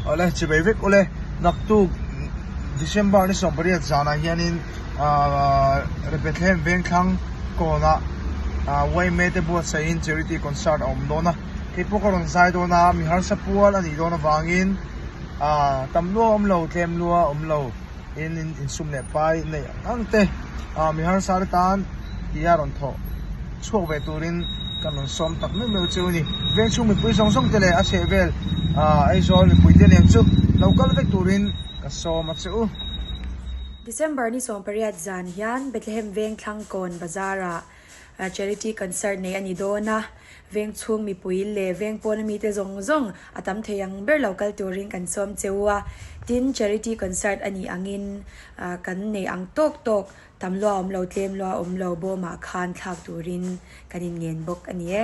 Awle chibei vek ule naktuk December ni 18 zanah hianin ahh Bethlehem Vengthlang kawnah ahh yma te buatsaihin charity concert a awm dawn a hei pawh ka rawn zai dawn a mi harsa pual a nih dawn avangin ahh tam lua awm lo tlem lua awm lo in insum leh pai neih ang ang te ahh mi harsa te tan tia rawn thawh chhuak ve turin kan rawn sawm tak meuh meuh chu a ni. Vengchhung mipui zawng zawng te leh a chheh vel ahh Aizawl mipui te nen chu lo kal vek turin ka sawm a che u. December ni 18 zan hian Bethlehem Vengthlang Kawn Bazar ah Charity Concert nei a ni dawn a, vengchhung mipui leh veng pawna mite zawng zawng a tam thei ang ber lo kal turin kan sawm che u a. Tin, Charity Concert a nih angin kan nei ang tawk tawk Tam lua awm lo, tlem lua awm lo bawmah khan thlak turin kan inngen bawk a ni e.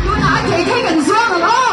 Tunah a thei thei kan zuang ang aw.